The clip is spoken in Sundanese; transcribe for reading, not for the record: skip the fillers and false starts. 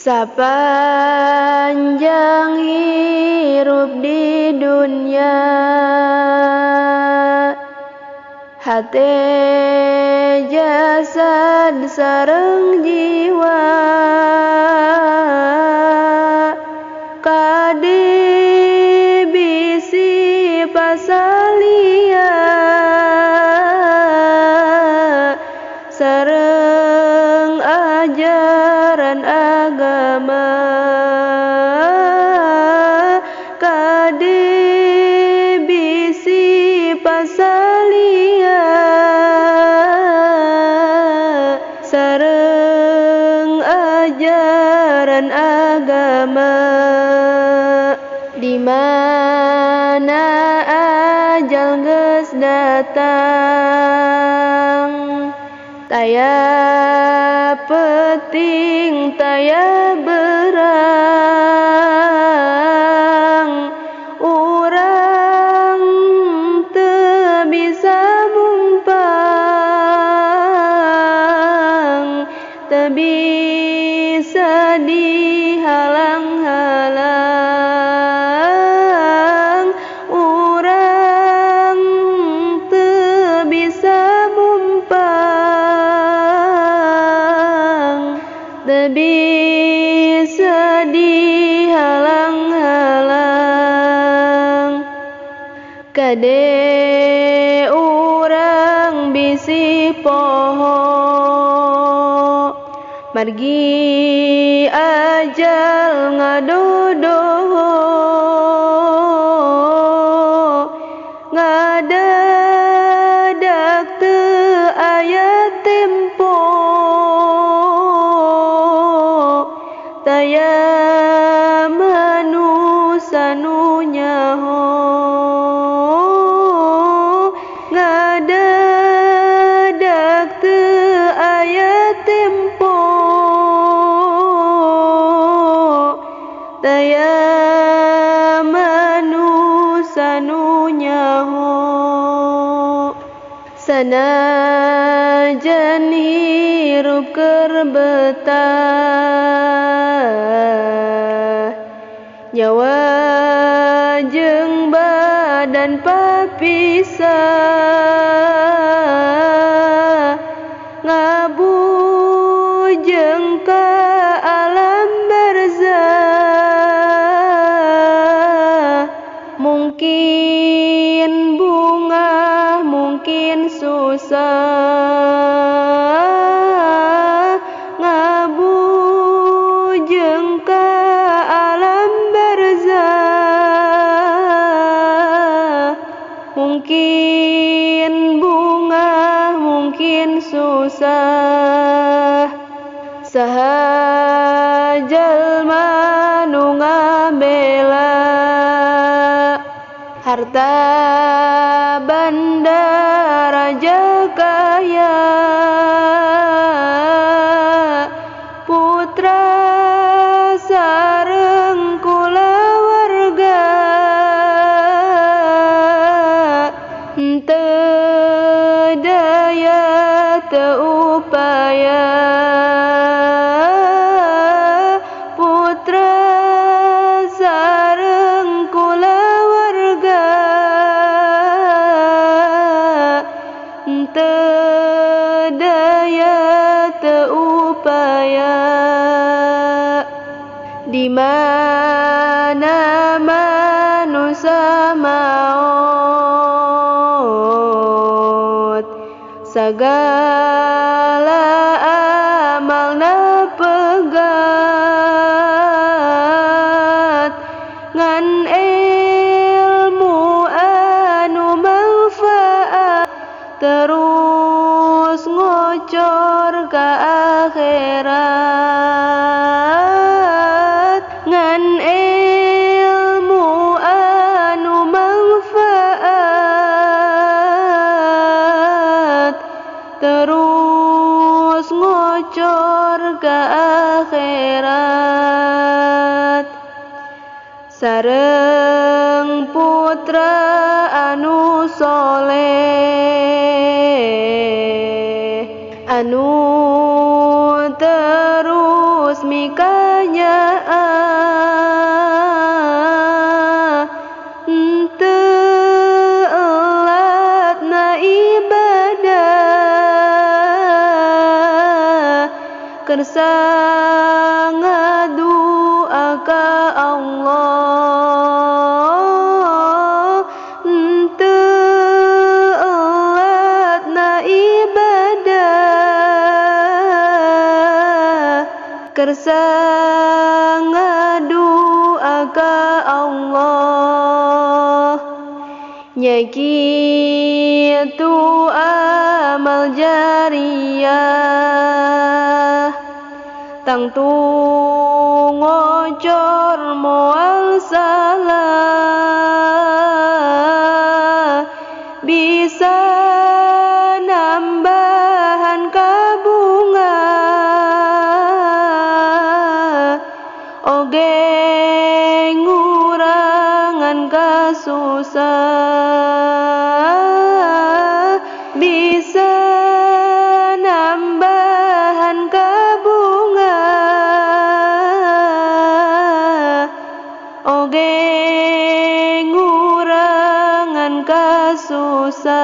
Sapanjang hirup di dunia, hate jasad sareng jiwa, kade bisi pasalia sareng ajaran agama, kade bisi pasalia sareng ajaran agama. Di mana ajal geus datang, taya peting taya berang, urang teu bisa mumpang, teu bisa dihalang-halang, urang teu bisa mumpang, teu bisa dihalang-halang. Kade urang bisi poho, margi ajal ngadodoho, ngadadak teu aya tempo, taya manusa nu nyaho, ngadadak teu aya tempo, taya manusa nu nyaho. Sanajan hirup keur betah, nyawa jeung badan papisah, ngabujeng ka alam barzah, mungkin bunga mungkin susah, ngabujeng ka alam barzah, mungkin bunga mungkin susah. Saha jalma nu ngabela harta banda raja kaya, putra sareng kulawarga, henteu daya teu upaya, putra sareng kulawarga, henteu daya teu upaya. Di mana manusa maot, sagala amalna pegat, ngan ilmu anu manfaat terus ngocor ka akhirat, ngan ilmu anu manfaat terus ngocor ka akhirat. Sareng putra anu soleh, anu terus mika nyaah teu elatna ibadah kersa ngadua ka Allah teu elatna ibadah kersa ngadua ka Allah. Nya kitu amal jariah tangtu ngocor moal salah bisa nambahan kabunga oge ngurangan kasusah bisa nambahan kabunga oge ngurangan kasusah.